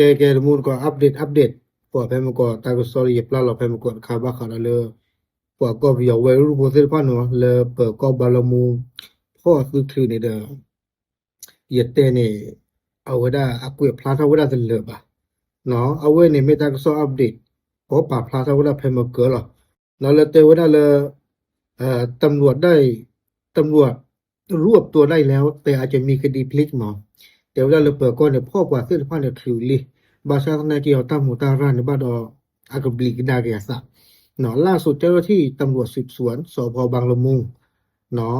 ကဲ ကဲ တမူတကိး update update ပှၤဖဲမုၢ်ကီးတၢ်ကစီၣ်လၢယပျၢ်လီၤဖဲမုၢ်ကီးတခါဘၣ်ဃးဒီးလၢ ပှၤကီၢ်ပယီၤဝဲၤရိၣ်ဖိသ့ၣ်တဖၣ်န့ၣ် လၢပၢၤကီၢ်ဘါလီမူ ဖီၣ်အသုချုးန့ၣ်ဒီး ယတဲန့ၣ် အဝဲဒၣ်အကွဲးဖျါထီၣ်ဝဲဒၣ်တလၢာ်ဘၣ်. အဝဲန့ၣ်မ့ၢ်တၢ်ကစီၣ် update ပှၤပာ်ဖျါထီၣ်ဝဲဒၣ်ဖဲမုၢ်ကီးလီၤ. ဒီးလၢတဲဝဲဒၣ်လၢ ตำรวจได้ ตำรวจรวบตัวได้แล้ว แต่อาจจะมีคดีพลิก မး တဲဝဲဒၣ်လၢပၢၤကီၢ်န့ၣ် ဖီၣ်ပှၤသ့ၣ်တဖၣ်န့ၣ်ချုးလံ, ဘၣ်ဆၣ်သနာ်က့အီၤတၢ်မူးတၢ်ရၢ်န့ၣ်ဘၣ်ဒီး အကဘျံးကဒါက့ၤအသး ล่าสุดเจ้าหน้าที่ตำรวจสืบสวน สภ.บางละมุง เนาะ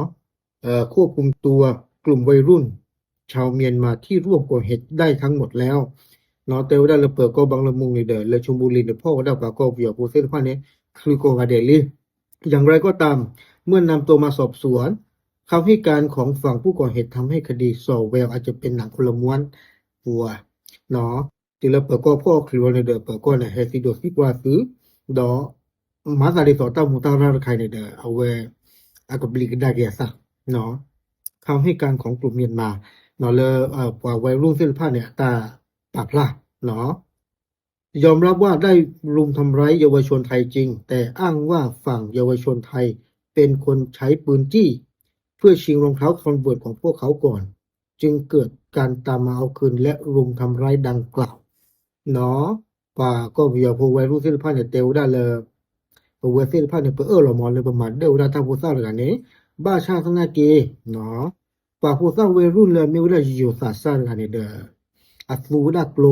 เอ่อ ควบคุมตัวกลุ่มวัยรุ่นชาวเมียนมาที่ร่วมก่อเหตุได้ทั้งหมดแล้ว เนาะ တဲဝဲဒၣ်လၢပၢၤကီၢ်ဘါလမူန့ၣ်ဒီး လၢ ชลบุรี န့ၣ် ဖီၣ်ဝဲဒၣ်ပှၤကီၢ်ပယီၤဖိသ့ၣ်တဖၣ်န့ၣ် ချုးကိးဂၤဒဲးလံ. อย่างไรก็ตาม เมื่อนำตัวมาสอบสวน คำให้การของฝั่งผู้ก่อเหตุทำให้คดีส่อแววอาจจะเป็นหนังคนละม้วน ပှၤနီၤ တုၤလၢပၢၤကီၢ်ဖီၣ်ချုးဝဲန့ၣ်ဒီး ပၢၤကီၢ်န့ၣ် ဟဲသံဒိးသံကွၢ်သု ဒီး မၤသးဒ်သိးတၢ်မူးတၢ်ရၢ်တခါအံၤန့ၣ်ဒီး အဝဲ အကဘျံးကဒါက့ၤအသး คำให้การของกลุ่มเมียนมา လၢ ပှၤဝဲၤရိၣ်သ့ၣ်တဖၣ်န့ၣ် အတၢ်ပာ်ဖျါ ยอมรับว่าได้รุมทำร้ายเยาวชนไทยจริง แต่อ้างว่าฝั่งเยาวชนไทยเป็นคนใช้ปืนจี้ เพื่อชิงรองเท้า Converse ของพวกเขาก่อน จึงเกิดการตามมาเอาคืนและรุมทำร้ายดังกล่าว နီၤ ပှၤကီၢ်ပယီၤဖိဝဲၤရိၣ်သ့ၣ်တဖၣ်န့ၣ် တဲဝဲဒၣ်လၢ ပဝဲသ့ၣ်တဖၣ်န့ၣ် ပအၢၣ်လီၤမးလၢပမၤဒၢၣ်ဝဲဒၣ်တၢ်ဖိသၣ်တဂၤန့ၣ် ဘၣ်ဆၣ်သနာ်က့ ပှၤဖိသၣ်ဝဲၤရိၣ်လၢအမ့ၢ်ဝဲဒၣ်ယိၤသးစၢ်တဂၤန့ၣ်ဒီး အသူဝဲဒၣ်ကျိ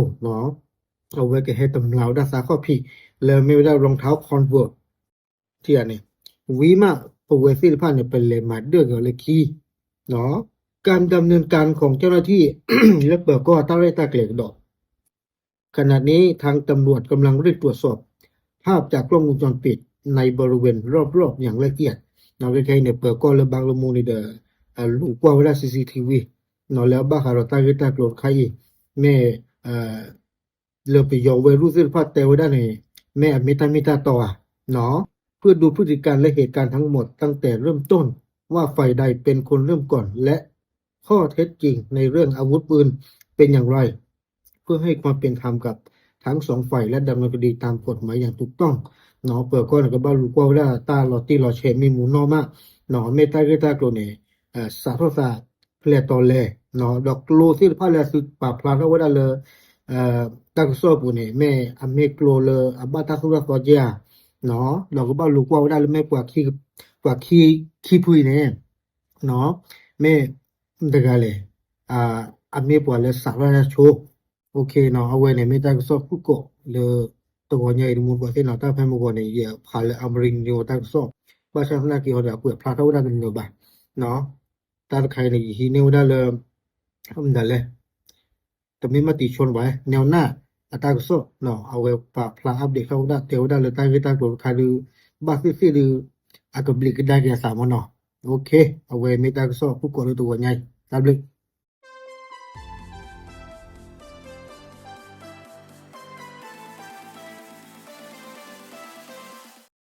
အဝဲကဟဲတမျးဝဲဒၣ်သးခီၣ်ဖံး လၢအမ့ၢ်ဝဲဒၣ် รองเท้า Converse ထံၣ်ဧါန့ၣ် ဝံၤမး ပဝဲသ့ၣ်တဖၣ်န့ၣ် ပလဲၤမၤဒၢၣ်က့ၤအီၤလၢခံ การดำเนินการของเจ้าหน้าที่ လၢပၢၤကီၢ်တၢ်ရဲၣ်တၢ်ကျဲၤကဒီး ขณะนี้ทางตำรวจกำลังเร่งตรวจสอบภาพจากกล้องวงจรปิดในบริเวณรอบๆอย่างละเอียด ခဲခဲအံၤန့ၣ် ပၢၤကီၢ်လၢဘါလမူန့ၣ်ဒီး လူၤကွၢ်ဝဲဒၣ် CCTV လၢအဘၣ်ဃးဒီးတၢ်ဂ့ၢ်တၢ်ကျိၤတခါအံၤ မ့ၢ် လၢပယီၤဝဲၤရိၣ်သ့ၣ်တဖၣ်တဲဝဲဒၣ်န့ၣ် မ့ၢ်အမ့ၢ်တၢ်မ့ၢ်တၢ်တီဧါ เพื่อดูพฤติกรรมและเหตุการณ์ทั้งหมดตั้งแต่เริ่มต้น ว่าฝ่ายใดเป็นคนเริ่มก่อนและข้อเท็จจริงในเรื่องอาวุธปืนเป็นอย่างไร เพื่อให้ความเป็นธรรมกับทั้งสองฝ่ายและดำเนินคดีตามกฎหมายอย่างถูกต้อง ပၢၤကီၢ်န့ၣ် ကဘၣ်လူၤကွၢ်ဝဲဒၣ်တၢ်လီၤတံၢ်လီၤဆဲးမ့ၢ်မူနီၢ်မး မ့ၢ်တၢ်ဂ့ၢ်တၢ်ကျိၤန့ၣ် စးထီၣ်သးဖျဲးတီၤလဲၣ် ဒီးကျိသ့ၣ်တဖၣ်လၢအသုပာ်ဖျါထီၣ်ဝဲဒၣ်လၢ တၢ်ကစီၣ်အပူၤန့ၣ် မ့ၢ်အမ့ၢ်ကျိလၢအဘၣ်တၢ်သိၣ်တၢ်သီကဲဧါ ဒီးကဘၣ်လူၤကွၢ်ဝဲဒၣ်လၢမ့ၢ်ပှၤခံဖုအံၤန့ၣ် မ့ၢ်တဂၤလဲၣ် အမ့ၢ်ပှၤလၢစးထီၣ်တၢ်ဆိ အဝဲန့ၣ်မ့ၢ်တၢ်ကစီၣ်ဖုၣ်ကိာ်လၢ တဂီၤညါအံၤတမူတကိးသ့ၣ်နီၤ တၢ်ဖဲမုၢ်ဂီၤန့ၣ် ယဖးလၢ Amazing News တၢ်ကစီၣ် ဘၣ်ဆၣ်သနာ်က့ဟီဒီး အကွဲးဖျါထီၣ်ဝဲဒၣ်တနၢၤဘၣ် တၢ်တခါအံၤန့ၣ် ယဟံးန့ၢ်ဝဲဒၣ်လၢ မတၤလဲၣ် တမ့ၢ်မၤတံၤဆိဘၣ် แนวหน้า အတၢ်ကစီၣ် အဝဲပာ်ဖျါ update ထီၣ်ဝဲဒၣ် တဲဝဲဒၣ်လၢတၢ်ဂ့ၢ်တၢ်ကျိၤတခါဒုး ဘၣ်သ့ၣ်သ့ၣ်ဒုး အကဘျံးကဒါက့ၤအသးမ့ၢ်နီၤ အဝဲမ့ၢ်တၢ်ကစီၣ်ဖုၣ်ကိာ်လၢတဂီၤညါအံၤ တၢ်ဘျုး